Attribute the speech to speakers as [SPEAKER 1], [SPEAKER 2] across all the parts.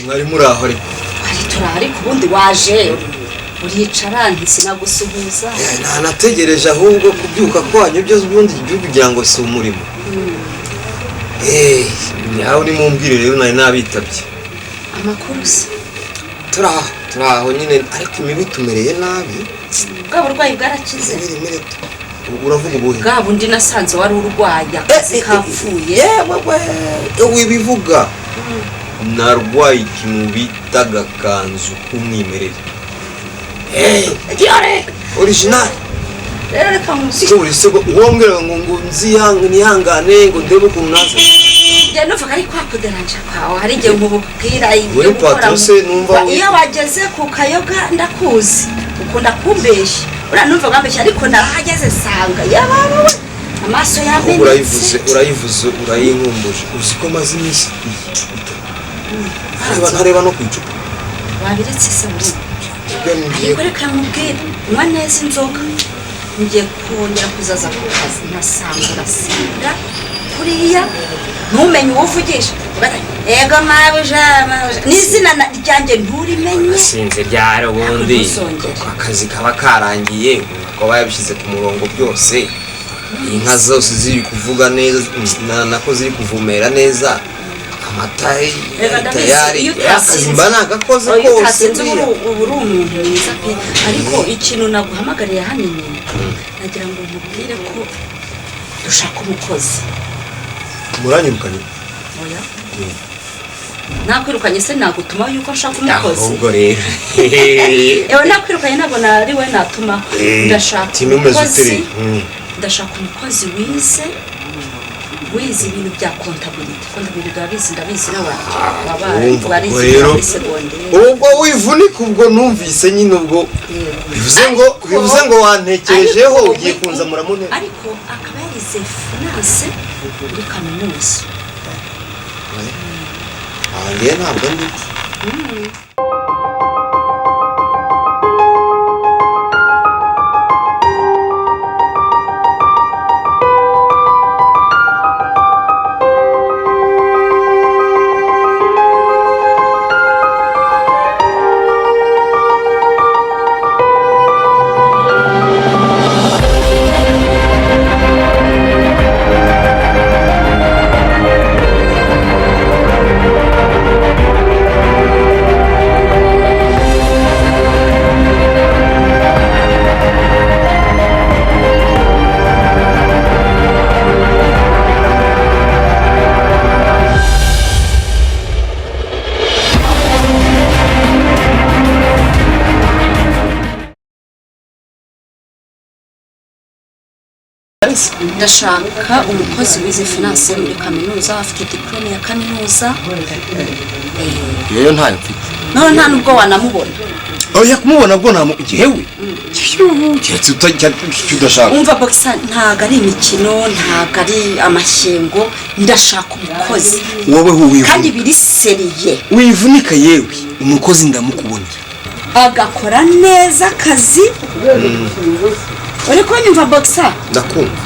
[SPEAKER 1] Mwari muri aho ariko?
[SPEAKER 2] Twari turi, ariko ubundi waje uricara ntisinagusuhuza.
[SPEAKER 1] Ntanategereje ahubwo kubyuka kwanyu byo, ubundi igihugu kugira ngo si umurimo. Nyawe nimumbwire rero, nari nabitabye.
[SPEAKER 2] Amakuru se?
[SPEAKER 1] Turi aho, turi aho nyine, ariko imibu itumereye nabi.
[SPEAKER 2] Bwa burwayi bwarakize?
[SPEAKER 1] Uravuga ubuhe?
[SPEAKER 2] Bwa bundi nasanze wari urwaye, akazi kapfuye.
[SPEAKER 1] Yewe we, wibivuga, narwaye ikintu bita agakanzu k'umwimerere original.
[SPEAKER 2] Rero reka nkubwire.
[SPEAKER 1] Buri sego uwombwira ngo nihangane ngo ndebe ukuntu naza.
[SPEAKER 2] Njye numvaga ari kwa kuderanja kwawe, hari igihe nkubwira ibyo
[SPEAKER 1] Muri
[SPEAKER 2] gukora
[SPEAKER 1] patron se numva
[SPEAKER 2] iyo wageze ku kayoga ndakuzi, ukunda kumbeshya, uriya numvaga wambeshya, ariko narahageze sanga yabawe amaso
[SPEAKER 1] Ahubwo urayivuze.
[SPEAKER 2] yamenetse.
[SPEAKER 1] Urayivuze, urayinkumbuje. Uzi ko maze iminsi 3 ntareba no ku icupa?
[SPEAKER 2] Wabiretse se buri?
[SPEAKER 1] Ibyo ngiye.
[SPEAKER 2] Ariko reka nkubwire, unywa neza inzoga, ngiye kongera kuzaza ku kazi nkasanga urasinda kuriya, ntumenye uwo uvugisha. Ego mabuja, mabuja, n'izina ryanjye nturimenye.
[SPEAKER 1] Sinzi ryari ubundi.
[SPEAKER 2] Ntuzongere.
[SPEAKER 1] Kuko akazi kaba karangiye, umuntu akaba yabishyize ku murongo byose, inka zose ziri kuvuga neza, nako ziri kuvumera neza, amata
[SPEAKER 2] Reka ndabizi,
[SPEAKER 1] tayari.
[SPEAKER 2] iyo
[SPEAKER 1] Akazi
[SPEAKER 2] utasinze-
[SPEAKER 1] mba nagakoze
[SPEAKER 2] Iyo
[SPEAKER 1] kose
[SPEAKER 2] utasinze uba
[SPEAKER 1] buriya.
[SPEAKER 2] uba uri umuntu mwiza pe. Ariko ikintu naguhamagariye ahanini, nagira ngo nkubwire ko dushaka umukozi.
[SPEAKER 1] Muranyirukanye?
[SPEAKER 2] Oya, nakwirukanye se nagutuma yuko nshaka umukozi?
[SPEAKER 1] Ahubwo rero.
[SPEAKER 2] Ewe, nakwirukanye, ntabwo nari we natuma. Ndashaka
[SPEAKER 1] Tino umeze
[SPEAKER 2] umukozi.
[SPEAKER 1] utere.
[SPEAKER 2] Ndashaka umukozi wize ibintu bya comptabilité. Comptabilité urabizi, ndabizi nawe wabaye
[SPEAKER 1] Wumva,
[SPEAKER 2] warize
[SPEAKER 1] ubwo rero
[SPEAKER 2] muri segonderi.
[SPEAKER 1] Ubwo wivunika, ubwo numvise nyine, ubwo bivuze ngo bivuze ngo wantekerejeho, ugiye kunzamura mu ntebe.
[SPEAKER 2] Ariko akaba yarize finance muri kaminuza.
[SPEAKER 1] Aha ngewe ntabwo ndi.
[SPEAKER 2] Ndashaka umukozi wize finance muri kaminuza, afite diplôme ya kaminuza.
[SPEAKER 1] Iyo ntayo mfite.
[SPEAKER 2] None nta nubwo wanamubona?
[SPEAKER 1] Oya, kumubona bwo nta yewe, keretse udashaka.
[SPEAKER 2] Umva boxer, ntabwo ari imikino, ntabwo ari amashyengo, ndashaka umukozi.
[SPEAKER 1] Wowe
[SPEAKER 2] Kandi
[SPEAKER 1] wivunika
[SPEAKER 2] biri sérieux.
[SPEAKER 1] Wivunika yewe, umukozi ndamukubonye.
[SPEAKER 2] Agakora neza akazi. Uri kunyumva, boxer?
[SPEAKER 1] Ndakumva.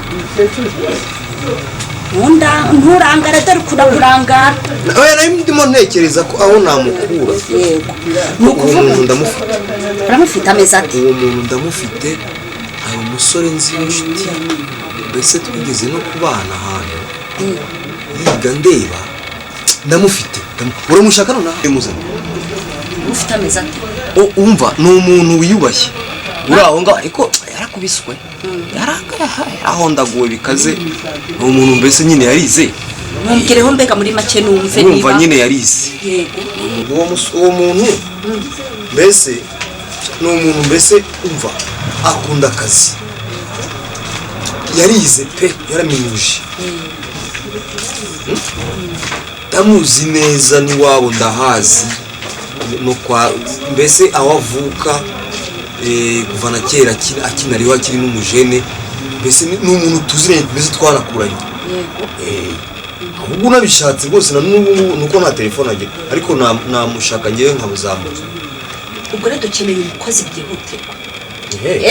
[SPEAKER 2] Nturangare, dore ukunda kurangara.
[SPEAKER 1] Oya, nari ndimo ntekereza ko aho namukura.
[SPEAKER 2] Yego, ni
[SPEAKER 1] Uwo
[SPEAKER 2] ukuvuga
[SPEAKER 1] muntu ndamufite.
[SPEAKER 2] Uramufite amezi ati?
[SPEAKER 1] Uwo muntu ndamufite. Hari umusore nzi w'inshuti, mbese twigeze no kubana ahantu yiga ndeba. Ndamufite. Uramushaka nonaha muzana?
[SPEAKER 2] Ufite amezi ati?
[SPEAKER 1] Umva, ni umuntu wiyubashye uri aho ngaho, ariko yarakubiswe, yarahondaguwe bikaze. Ni umuntu mbese nyine yarize.
[SPEAKER 2] Mumbwireho mbega muri make numve.
[SPEAKER 1] Urumva,
[SPEAKER 2] Niba
[SPEAKER 1] nyine yarize.
[SPEAKER 2] Yego.
[SPEAKER 1] Uwo muntu mbese ni umuntu mbese, umva, akunda akazi, yarize pe, yaraminuje. Ndamuzi neza, n'iwabo ndahazi, no kwa mbese aho avuka, kuva na kera akinariho, akiri n'umujene. Mbese ni umuntu tuziranye, mbese twanakuranye.
[SPEAKER 2] Yego.
[SPEAKER 1] Ahubwo unabishatse rwose, na n'ubu ngubu nuko nta telefone agira, ariko namushaka ngewe nkamuzamuza.
[SPEAKER 2] Ubwo rero dukeneye umukozi byihutirwa.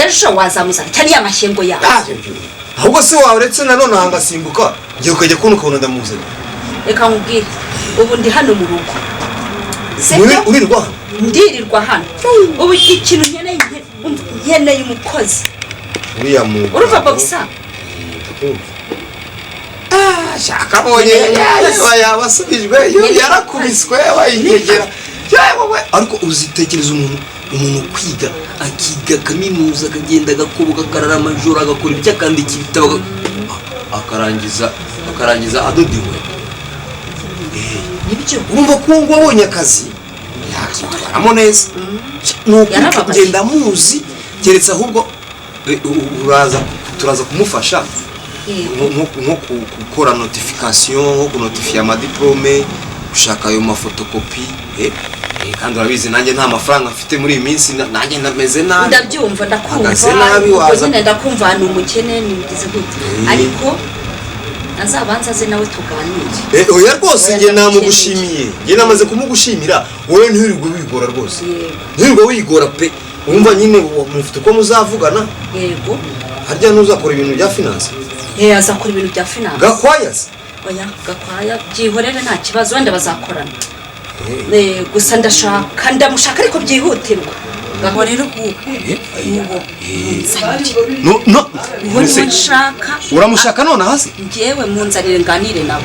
[SPEAKER 2] Ejo wazamuzana cyane ya mashyengo yawe?
[SPEAKER 1] Ah, ahubwo se waretse nanone aha ngasimbuka ngiye, ukajya kubona ukabona ndamuzanye.
[SPEAKER 2] Reka nkubwire, ubu ndi hano mu rugo. Sibyo?
[SPEAKER 1] Urirwa hano?
[SPEAKER 2] Ndirirwa hano. Ubu ikintu nkeneye, umva, nkeneye umukozi.
[SPEAKER 1] Uriya mugabo.
[SPEAKER 2] Urumva, boxer?
[SPEAKER 1] Ah, shaka abonye yabasubijwe, yarakubiswe bayihegera. Yewe, ariko uzitekereza umuntu kwiga, akiga kaminuza, akagenda agakoboka, akarara amajoro, agakora ibyo, akandika ibitabo, akarangiza adoda inkweto.
[SPEAKER 2] Nibyo.
[SPEAKER 1] Urumva ko uwo nguwo abonye akazi yakitwaramo neza. Ni ukuri.
[SPEAKER 2] Yarababaye.
[SPEAKER 1] Ngenda muzi, keretse ahubwo uraza, turaza kumufasha.
[SPEAKER 2] Yego.
[SPEAKER 1] Nko gukora notification, nko kunotifiya amadiplome, gushaka ayo mafotokopi, kandi urabizi nanjye nta mafaranga mfite muri iyi minsi, nanjye ndameze nabi.
[SPEAKER 2] Ndabyumva, ndakumva.
[SPEAKER 1] Ahagaze nabi,
[SPEAKER 2] Ubwo
[SPEAKER 1] waza-
[SPEAKER 2] nyine ndakumva ni umukene, nibigize gute, ariko azabanza aze nawe tuganire.
[SPEAKER 1] Oya rwose,
[SPEAKER 2] Oya,
[SPEAKER 1] njye
[SPEAKER 2] ndamukeneye.
[SPEAKER 1] namugushimiye, njye namaze kumugushimira. Wowe ntiwirirwe wigora rwose.
[SPEAKER 2] Yego.
[SPEAKER 1] Ntiwirirwe wigora pe. Wumva nyine mufite uko muzavugana.
[SPEAKER 2] Yego.
[SPEAKER 1] Harya ntuzakora ibintu bya finance?
[SPEAKER 2] Azakora ibintu bya finance.
[SPEAKER 1] Gakwaya se?
[SPEAKER 2] Oya, Gakwaya byihorere, nta kibazo, wenda bazakorana. Gusa ndashaka, ndamushaka ariko byihutirwa. Gaho rero ubu uwo munzanire.
[SPEAKER 1] No, no.
[SPEAKER 2] Uwo niwe nshaka.
[SPEAKER 1] Uramushaka none hasi?
[SPEAKER 2] Njyewe munzanire nganire nawe.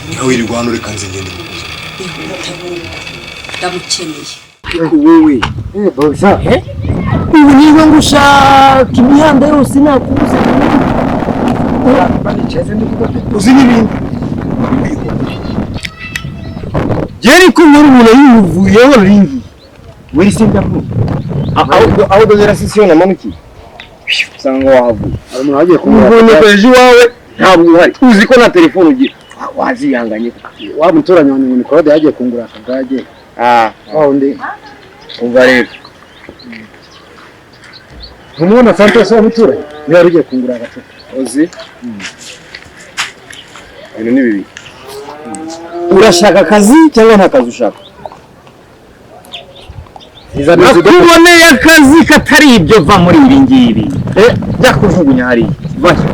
[SPEAKER 1] Niba wirirwa hano, reka nze ngende mukuze.
[SPEAKER 2] Ihute ahubwo, ndamukeneye.
[SPEAKER 3] Ariko wowe, ubu niba ngushaka imihanda yose nakubuze.
[SPEAKER 1] Uzi n'ibindi.
[SPEAKER 3] Jeri ko nkora umuntu yivuyeho ringi weri sindavuye aho dogera sisiyo namanukiye usanga wahavuye.
[SPEAKER 4] Umuntu wagiye kumureba.
[SPEAKER 3] Ubonye iwawe ntabwo uhari, uzi ko nta telefone ugira, wazihanganye.
[SPEAKER 4] Wa muturanyi wanjye ngo ni Claude yagiye kungura akagage.
[SPEAKER 3] Ah.
[SPEAKER 4] Wa wundi.
[SPEAKER 3] Umva rero.
[SPEAKER 4] Ntumubona Santos wa muturanyi? Niwe wari ugiye kungura agacupa.
[SPEAKER 3] Uzi ibintu ni bibiri: urashaka akazi cyangwa nta kazi ushaka? Nakuboneye akazi katari ibyo, va muri ibi ngibi, jya kujugunya hariya, vayo.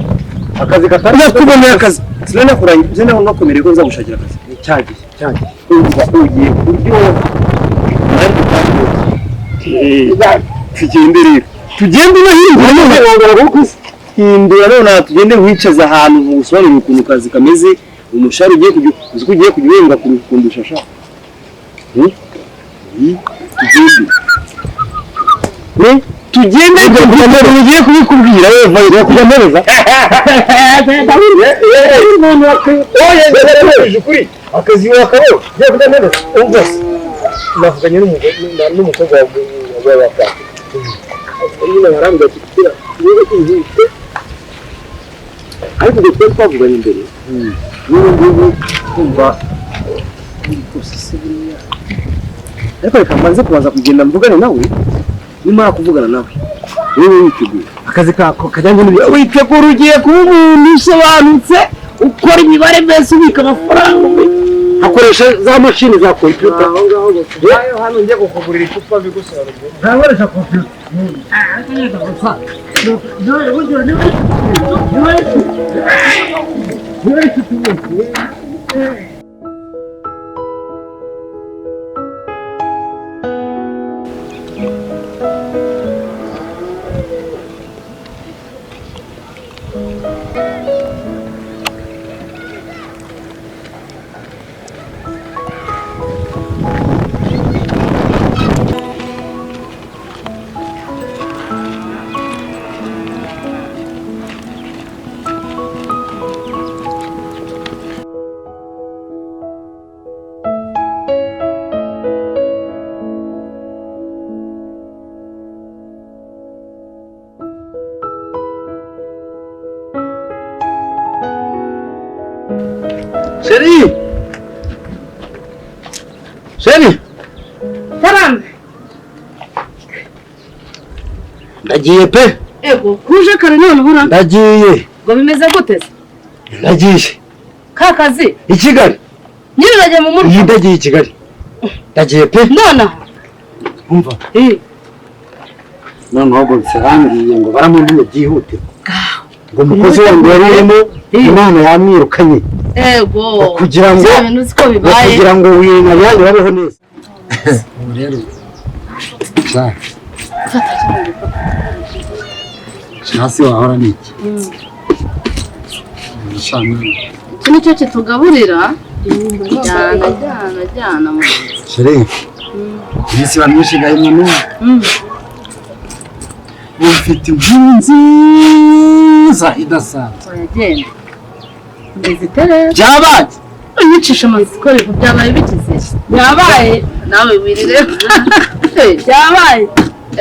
[SPEAKER 4] Akazi katari.
[SPEAKER 3] Nakuboneye akazi, sinanakurangiye, sinakumerewe ko nzagushakira akazi.
[SPEAKER 4] Cyagiye, cyagiye.
[SPEAKER 3] Umva, ugiye kuryoha. Tugende rero, tugende unahindura none, hindura none, tugende nkwicaza ahantu nkusobanurire ukuntu kazi kameze, umushahara ugiye kujya, uzi ko ugiye kujya uhembwa kundusha sha. Tugende. Tugende ariko ugiye kubikubwira we, vayo
[SPEAKER 4] Kujya mpereza.
[SPEAKER 3] Ukuri.
[SPEAKER 4] Akazi wakabona. Ugiye kujya mpereza. Umva se. Navuganye n'umugore n'umukobwa wawe wa Frank.
[SPEAKER 3] Nyine barambwira ati kugira niba ihute, ariko ubwo twari twavuganye imbere n'ubu ngubu kumva rwose se buriya, ariko reka mbanze kubanza kugenda mvugane nawe. Nimara kuvugana nawe, wowe witeguye.
[SPEAKER 4] Akazi kako kajyanye n'ibiki?
[SPEAKER 3] Witegura, ugiye kuba umuntu usobanutse ukora imibare, mbese ubika amafaranga, akoresha za mashini za kompiyuta.
[SPEAKER 4] Aho ngaho gusa. Hano njye kukugurira icupa bigusobanurira. Ntakoresha kompiyuta.
[SPEAKER 3] Chérie, chérie.
[SPEAKER 5] Karame.
[SPEAKER 3] Ndagiye pe.
[SPEAKER 5] Ego, kuje kare none ubura?
[SPEAKER 3] Ndagiye.
[SPEAKER 5] Ngo bimeze gute se?
[SPEAKER 3] Ndagiye.
[SPEAKER 5] Ka kazi?
[SPEAKER 3] I Kigali.
[SPEAKER 5] Nyine uragiye mu murwa?
[SPEAKER 3] Iyi, ndagiye i Kigali, ndagiye pe.
[SPEAKER 5] None aha?
[SPEAKER 3] Umva.
[SPEAKER 5] Eh.
[SPEAKER 4] Noneho ngo nsirangiye ngo baramuntumye byihutirwa.
[SPEAKER 5] Ngaho.
[SPEAKER 4] Ngo umukozi wanjye yarimo Imana yamwirukanye.
[SPEAKER 5] Ego.
[SPEAKER 4] Kugira ngo kugira ngo winabyanyu babeho neza. Ubu rero hasi wahora ni iki?
[SPEAKER 5] Iki nicyo kitugaburira. Jyana jyana jyana.
[SPEAKER 4] Chere. Iminsi iba myinshi gahimwa n'ubu. Ufite inkuru nziza idasanzwe.
[SPEAKER 5] Uragenda. Ngeze iterere.
[SPEAKER 4] Byabaye.
[SPEAKER 5] Unyicisha amatsiko ariko byabaye bikize. Byabaye nawe wirire. Byabaye.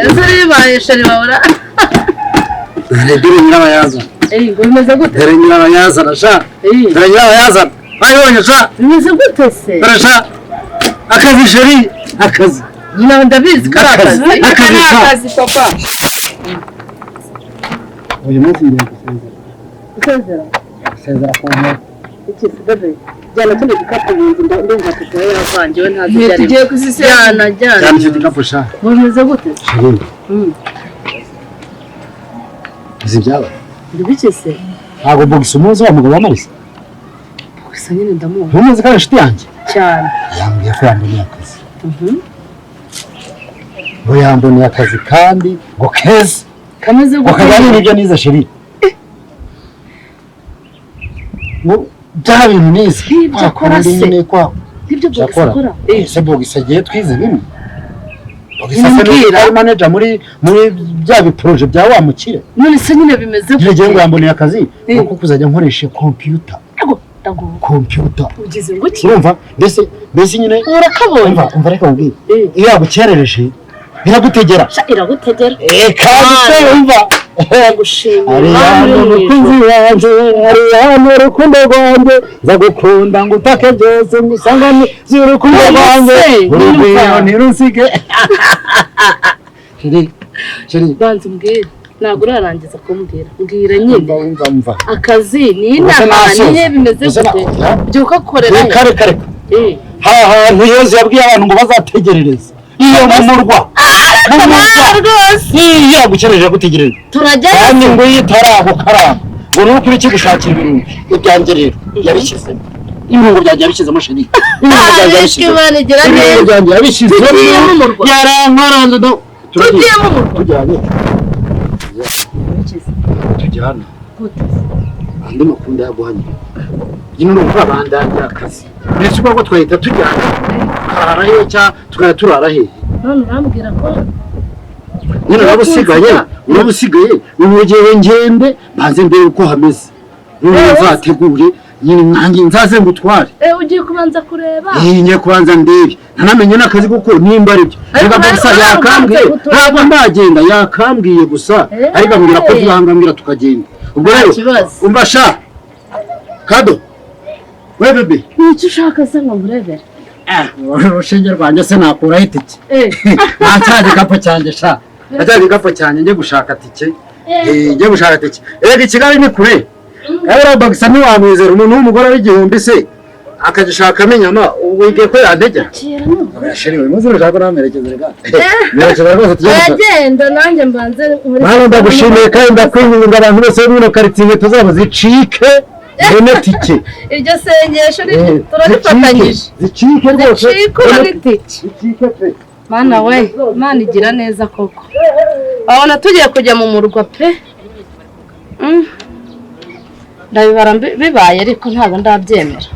[SPEAKER 5] Ese bibaye sheri babura.
[SPEAKER 4] Dore nyirabayazana.
[SPEAKER 5] Ngo bimeze gute?
[SPEAKER 4] Dore nyirabayazana sha. Dore nyirabayazana. Bayibonye sha.
[SPEAKER 5] Bimeze gute se?
[SPEAKER 4] Dore sha. Akazi sheri akazi.
[SPEAKER 5] Nyina ndabizi ko ari akazi.
[SPEAKER 4] Akazi
[SPEAKER 5] papa.
[SPEAKER 4] Uyu munsi ngiye gusezera.
[SPEAKER 5] Gusezera?
[SPEAKER 4] Gusezera ku ntego.
[SPEAKER 5] Iki se bebe? Jyana kino gikapu mu nzu ndumva papa yaravangiwe ntazi ibyo arimo.
[SPEAKER 6] Tugiye kuzisezera.
[SPEAKER 5] Jyana jyana.
[SPEAKER 4] Jyana icyo gikapu sha.
[SPEAKER 5] Bimeze gute?
[SPEAKER 4] Sheri. Uzi ibyabaye?
[SPEAKER 5] Ndibiki se?
[SPEAKER 4] Ntabwo Bogisi umuzi wa mugabo wa Marisa?
[SPEAKER 5] Gusa nyine ndamuzi.
[SPEAKER 4] Ntumuzi ko ari inshuti yanjye?
[SPEAKER 5] Cyane.
[SPEAKER 4] Yambwiye ko yamboneye akazi. Ngo yamboneye akazi kandi ngo keza.
[SPEAKER 5] Kameze
[SPEAKER 4] Ngo
[SPEAKER 5] gute?
[SPEAKER 4] kajyanye n'ibyo nize sheri. Ngo bya bintu nize.
[SPEAKER 5] Nk'ibyo akora se.
[SPEAKER 4] Nyine kwa
[SPEAKER 5] Nk'ibyo Bogisi akora.
[SPEAKER 4] Ese Bogisi agiye twize bimwe? Bogisi asa n'uri manager muri bya biporoje bya wa mukire.
[SPEAKER 5] None se nyine bimeze
[SPEAKER 4] gute? Ngiye ngo yamboneye akazi kuko kuzajya nkoresha computer. Computer.
[SPEAKER 5] Ugize ngo iki?
[SPEAKER 4] Urumva mbese nyine
[SPEAKER 5] urakabonye.
[SPEAKER 4] Umva reka nkubwire. Iyo yagukerereje biragutegera.
[SPEAKER 5] Sha iragutegera.
[SPEAKER 4] Kandi se umva.
[SPEAKER 5] Ngushimira.
[SPEAKER 4] Umukunzi wanjye Ariane urukundo rwanjye nzagukunda ngo utake byose ngusangane z'urukundo rwanjye urugwiro ntirusige. Sheri sheri
[SPEAKER 5] banza umbwire. Ntabwo urarangiza kumbwira. Mbwira nyine.
[SPEAKER 4] Umva.
[SPEAKER 5] Akazi ni inama nihe bimeze gute? Byuka korera.
[SPEAKER 4] Reka reka. Ha hantu Yezu yabwiye abantu ngo bazategerereze. Iyo mu murwa.
[SPEAKER 5] Rwose.
[SPEAKER 4] Iyo yagukereje gutegereza.
[SPEAKER 5] Turajyayo.
[SPEAKER 4] Kandi ngo yitaragukaramba. Ngo nuko uri kigushakira ibirungo. Ibyanjye rero yabishyizemo. Ibirungo byanjye yabishyizemo sheri. Ibirungo byanjye yabishyizemo.
[SPEAKER 5] Imana igira neza.
[SPEAKER 4] Ibirungo byanjye yabishyizemo.
[SPEAKER 5] Tugiye mu murwa.
[SPEAKER 4] Yarankaranze do.
[SPEAKER 5] Tugiye mu murwa.
[SPEAKER 4] Tujyanye. Tujyana. Andi makuru ndayaguhanye. Nyine urumva bandangira akazi. Mbese ubwo twahita tujyana. Tukarara hehe cyangwa tukajya turara hehe?
[SPEAKER 5] None urambwira ko
[SPEAKER 4] Nyine uraba usigaye ubu ngende banze ndebe uko hameze. None nzategure nyine nanjye nzaze ngutware.
[SPEAKER 5] Ugiye kubanza kureba?
[SPEAKER 4] Ngiye kubanza ndebe. Ntanamenye n'akazi kuko nimba ari byo. Reka gusa yakambwiye ntabwo ndagenda yakambwiye gusa ariko ambwira ko vuba tukagenda. Ubwo rero umva sha Kado we bebe
[SPEAKER 5] nicyo ushaka se ngo nkurebere?
[SPEAKER 4] Urushinge rwanjye se nakuraho itike. Nta cya gikapu cyanjye sha. Nta cya gikapu cyanjye njye gushaka tike. Njye gushaka tike. Erega i Kigali ni kure. Rero Bogisi ntiwamwizera umuntu w'umugore w'igihumbi se akagishaka amenyama wigiye ko yantegera. Sheri uyu munsi urashaka namerekeza rega. Merekeza rwose tujye gushaka.
[SPEAKER 5] Agenda nanjye mbanze muri.
[SPEAKER 4] Mana ndagushimiye kandi ndakwinginga abantu bose bo muri karitsiye inkweto zabo zicike. Mbone tike.
[SPEAKER 5] Iryo sengesho turarifatanyije.
[SPEAKER 4] Zicike rwose.
[SPEAKER 5] Zicike uri tike.
[SPEAKER 4] Zicike pe.
[SPEAKER 5] Mana we, Mana igira neza koko. Babona tugiye kujya mu murwa pe. Ndabibara bibaye ariko ntabwo ndabyemera.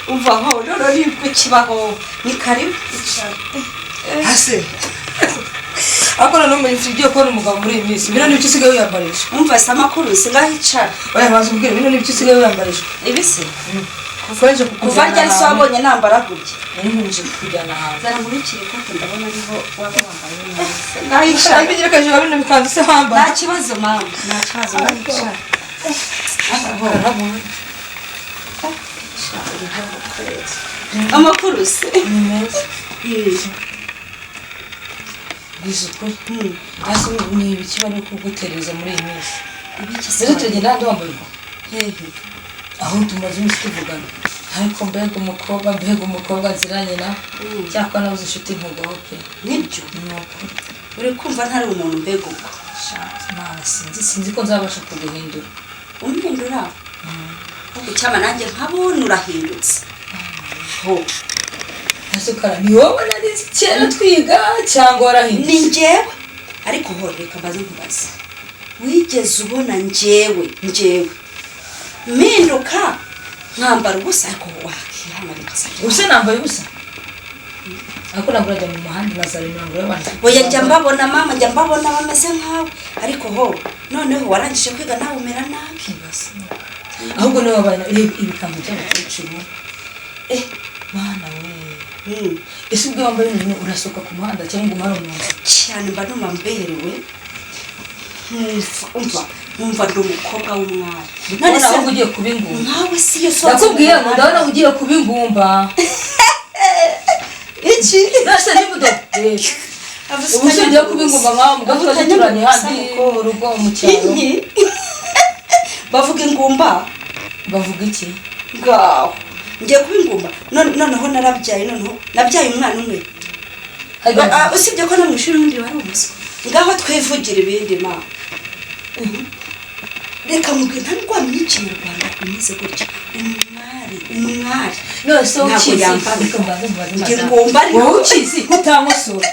[SPEAKER 2] Umva aho rero nibwo kibaho ni karibu
[SPEAKER 6] hase ariko noneho umenye ugiye kubona umugabo muri iyi minsi bino nibyo usigaye wiyambarisha.
[SPEAKER 2] Umva se amakuru singaho icara.
[SPEAKER 6] Oya banza umbwire bino nibyo usigaye wiyambarisha.
[SPEAKER 2] Ibise
[SPEAKER 6] kuva
[SPEAKER 2] ryari se wabonye nambara gutya?
[SPEAKER 6] Nje kujyana hanze.
[SPEAKER 2] Zara nkurikire ikote ndabona ariho waba wambaye neza.
[SPEAKER 6] Ngaho icara. Ibigerekaje bino bikanzu se wambaye.
[SPEAKER 2] Nta kibazo mama, nta kibazo ngaho icara. Amakuru se
[SPEAKER 6] Ni meza. Bwiza ukuri. Hasi ni ibiki bari kugutereza muri iyi minsi? Rero tugenda handi wambaye uko?
[SPEAKER 2] Hehe.
[SPEAKER 6] Aho tumaze iminsi tuvugana. Ariko mbega umukobwa nziranye na cyakora nabuze inshuti nkugaho pe.
[SPEAKER 2] Nibyo.
[SPEAKER 6] Ni ukuri.
[SPEAKER 2] Uri kumva ntari umuntu mbega ubwo.
[SPEAKER 6] Mana, sinzi ko nzabasha kuguhindura.
[SPEAKER 2] Umpindura? Ariko cyama nanjye nkabona urahindutse. Ho.
[SPEAKER 6] Ese ni wowe nari nzi kera twiga cyangwa warahindutse?
[SPEAKER 2] Ni njyewe. Ariko ho reka mbaze nkubaze. Wigeze ubona njyewe mpinduka nkambara ubusa ariko wakihana bikasabye.
[SPEAKER 6] Ubuse nambaye ubusa? Ariko ntabwo urajya mu muhanda na za mirongo y'abantu.
[SPEAKER 2] Oya njya mbabona mama, njya mbabona bameze nkawe. Ariko ho noneho warangije kwiga nawe umera nabi.
[SPEAKER 6] Ahubwo niwe wabaye ibikango by'abakecuru. Mana we. Ese ubwo wambaye ibintu urasohoka ku muhanda cyangwa umara mu nzu?
[SPEAKER 2] Cyane mba numva mberewe. Nkumva ndi umukobwa w'umwari.
[SPEAKER 6] None se ahubwo ugiye kuba ingumba?
[SPEAKER 2] Nkawe si yo sohotse.
[SPEAKER 6] Ndakubwiye ngo ndabona ugiye kuba ingumba.
[SPEAKER 2] Iki?
[SPEAKER 6] Nase nibudo. Ubu se ugiye kuba ingumba nkawe mugabo duturanye handi mu rugo mu cyaro.
[SPEAKER 2] Bavuga ingumba?
[SPEAKER 6] Bavuga iki?
[SPEAKER 2] Ngaho. Ngiye kuba ingumba. Noneho narabyaye, noneho nabyaye umwana umwe. Usibye ko no mu ishuri undi wari umuswa. Ngaho twivugira ibindi ma. Reka mubwire nta ndwara y'ikinyarwanda imeze gutya. Umwari.
[SPEAKER 6] None se ukizi?
[SPEAKER 2] Ingumba
[SPEAKER 6] wowe ukizi kutankosora.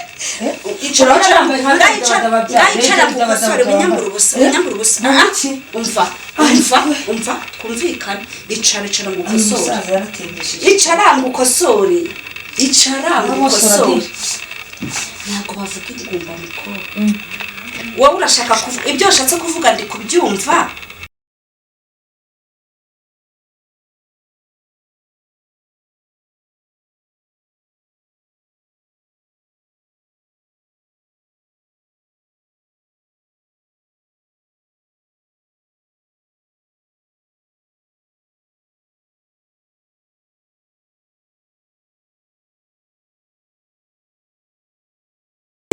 [SPEAKER 2] Icara ngukosore winyambura ubusa. Umva twumvikane. Icara ngukosore. Icara ngukosore. Ntabwo bavuga ingumba mukobwa. Wowe urashaka kuvuga ibyo washatse kuvuga ndi kubyumva.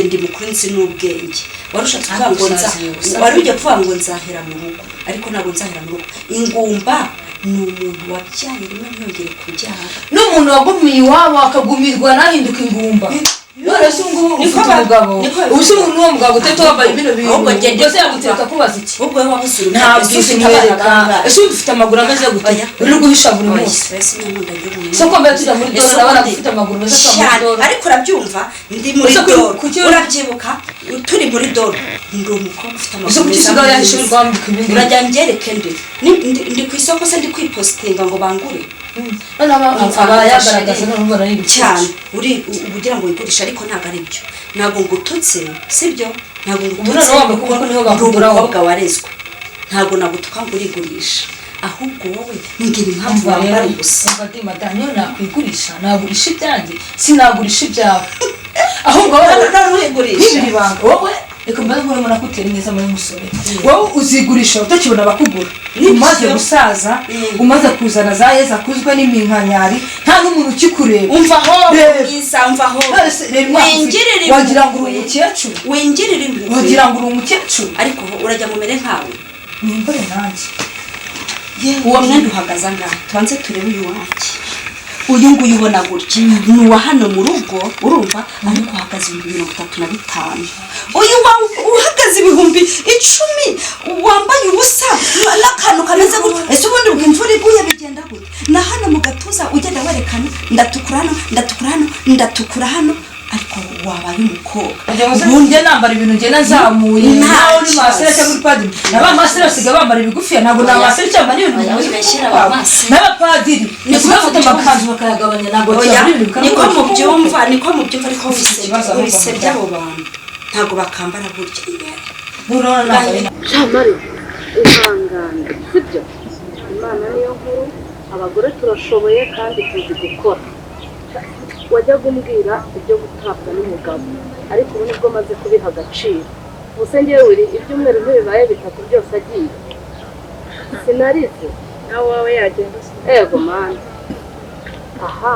[SPEAKER 2] Ndi mukuru nzi n'ubwenge. Warushatse kuvuga ngo wari ugiye kuvuga ngo nzahera mu rugo, ariko ntabwo nzahera mu rugo. Ingumba ni umuntu wabyaye rimwe ntiyongere kubyara.
[SPEAKER 6] N'umuntu wagumiye iwabo akagumirwa nahinduka ingumba. None se ubu ufite umugabo, ubu se uwo mugabo utete wambaye bino bintu, ubwo se yagutereka kubaza iki?
[SPEAKER 2] Ubwo wowe wabuze urubyaro,
[SPEAKER 6] ntabwo ufite abana. Ese ubu ufite amaguru ameze gute? Uri guhisha buri munsi. Se ko mbere tujya muri doro urabona ufite amaguru meza cyane muri doro.
[SPEAKER 2] Ariko urabyumva ndi muri doro. Urabyibuka turi muri doro. Ndi umukobwa ufite amaguru meza.
[SPEAKER 6] Ese kuki usigaye yahishe uri kwambika ibindi?
[SPEAKER 2] Urajya ngereke ndi. Ndi ku isoko se ndi kwipostinga ngo bangure.
[SPEAKER 6] Aba yagaragaza noneho ari
[SPEAKER 2] cyane uri ugira ngo wigurishe, ariko ntabwo ari byo. Ntabwo ngututse, sibyo? Ntabwo ngututse
[SPEAKER 6] kuko niho bakugura
[SPEAKER 2] umukobwa warezwe. Ntabwo nagutuka ngo urigurisha, ahubwo wowe mbwira impamvu wambara ubusa.
[SPEAKER 6] Niyo nakwigurisha, nagurisha ibyanjye, sinagurisha ibyawe. Ahubwo wowe
[SPEAKER 2] urigurisha.
[SPEAKER 6] Ibanga wowe reka mbaze nkore nakutera neza muri musore. Wowe uzigurisha utakibona abakugura. Umaze gusaza, umaze kuzana za Yezu akuzwe n'iminkanyari, nta n'umuntu ukikureba.
[SPEAKER 2] Umva ho mwiza, umva ho. Wingirire
[SPEAKER 6] wagira ngo uri umukecuru.
[SPEAKER 2] Wingirire impuhwe.
[SPEAKER 6] Wagira ngo uri umukecuru.
[SPEAKER 2] Ariko urajya mumere nkawe.
[SPEAKER 6] Nimbure nanjye.
[SPEAKER 2] Uwo mwenda uhagaze angahe? Tubanze turebe uyu wanjye. Uyu nguyu ubona gutya ni uwa hano mu rugo, urumva, ariko uhagaze 35,000. Uyu uhagaze 10,000 wambaye ubusa n'akantu kameze gutya. Ese ubundi ubwo imvura iguye bigenda gute? Na hano mu gatuza ugenda werekana ndatukura hano, ndatukura hano, ndatukura hano, ariko wabaye umukobwa.
[SPEAKER 6] Ubundi nambara ibintu ngenda nzamuye. Nawe uri masere cyangwa uri padiri. Naba masere basigaye bambara ibigufi, ntabwo na masere cyangwa n'ibintu
[SPEAKER 2] bimeze.
[SPEAKER 6] N'abapadiri niko bafite amakanzu bakayagabanya, ntabwo cyangwa ibintu
[SPEAKER 2] niko mubyumva, niko mubyumva, ariko wisebya abo bantu. Ntabwo bakambara gutya.
[SPEAKER 5] Shamari ihangane, sibyo? Imana niyo nkuru, abagore turashoboye kandi tuzi gukora. Wajyaga umbwira ibyo gutabwa n'umugabo, ariko ubu nibwo maze kubiha agaciro. Ubuse ngewe wiri ibyumweru ntibibaye bitatu byose agiye. Sinarize.
[SPEAKER 7] Nawe wawe yagenda se?
[SPEAKER 5] Ego mana, aha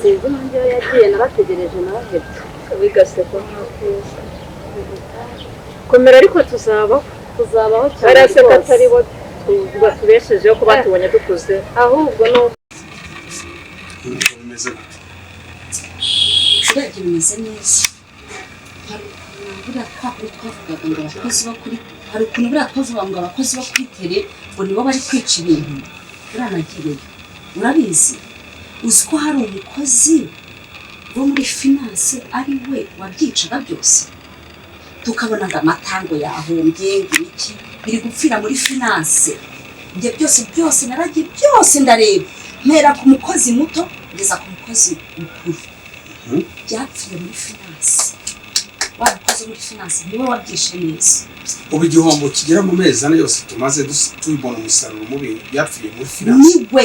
[SPEAKER 5] sinzi nanjye iyo yagiye, narategereje narahebye.
[SPEAKER 7] Bigasekwa nk'akuza. Komera ariko tuzabaho.
[SPEAKER 5] Tuzabaho cyane.
[SPEAKER 7] Baraseka.
[SPEAKER 5] Rwose.
[SPEAKER 7] Atari bo batubeshejeho ko batubonye dukuze.
[SPEAKER 5] Ahubwo ni
[SPEAKER 8] Bimeze gute?
[SPEAKER 2] Urebye bimeze neza. Hari ukuntu buriya kwa kuri twavugaga ngo abakozi bo kuri, hari ukuntu buriya twavuga ngo abakozi bo kuri terrain ngo nibo bari kwica ibintu. Buriya nagiyeyo, urabizi, uzi ko hari umukozi wo muri finance ari we wabyicaga byose, tukabona ngo amatango yahombye, ngo ibiki biri gupfira muri finance. Njye byose byose naragiye, byose ndareba, mpera ku mukozi muto ngeza ku mukozi mukuru, byapfuye muri finance. Wa mukozi wo muri finance niwe wabyishe neza.
[SPEAKER 8] Ubu igihombo kigera mu mezi 4 yose tumaze tubona umusaruro mubi byapfiriye muri finance?
[SPEAKER 2] Niwe,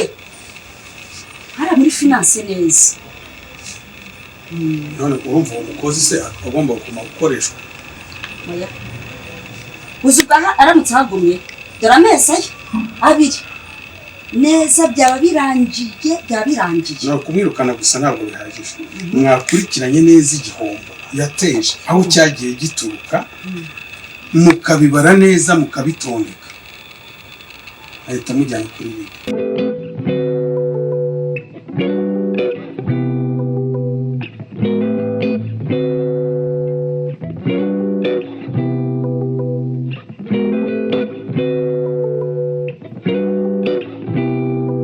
[SPEAKER 2] hariya muri finance neza.
[SPEAKER 8] None urumva uwo mukozi se agomba kuguma gukoreshwa?
[SPEAKER 2] Oya. Uzi ubwo aha aramutse ahagumye, dore amezi ayo 2 neza byaba birangiye, byaba birangiye.
[SPEAKER 8] Ni ukumwirukana gusa ntabwo bihagije. Mwakurikiranye neza igihombo yateje aho cyagiye gituruka, mukabibara neza, mukabitondeka, ahita mujyana kuri bibi.